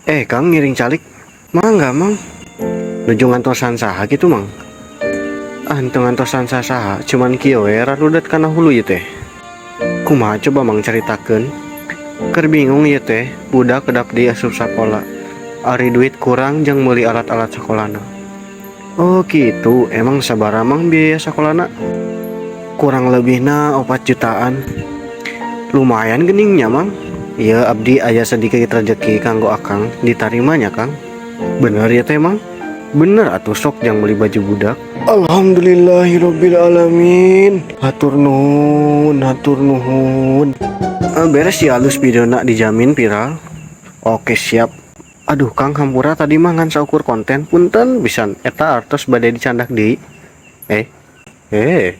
Eh, Kang, ngiring calik. Mangga, Mang. Nuju ngantosan saha kitu, Mang? Ah, henteu ngantosan saha, cuman kieu we rarudet kana hulu ieu teh. Kumaha coba, Mang, caritakeun? Keur bingung ieu teh, budak kedap deui asup sakola. Ari duit kurang jang meuli alat-alat sakolana. Oh gitu, emang sabaraha, Mang, biaya sakolana? Kurang lebihna 4 jutaan. Lumayan gening nya, Mang. Iya, abdi aya sedikit rezeki kanggo Akang, ditarima nya, Kang? Bener ya teh, Mang? Bener atuh, sok jang beli baju budak. Alhamdulillahirabbil alamin. Hatur nuhun, hatur nuhun. Eh, beres ya, alus videona, dijamin viral. Oke, siap. Aduh, Kang, hampura, tadi mah ngan saukur konten, punten pisan. Eta artos bade dicandak deui. Eh. Eh.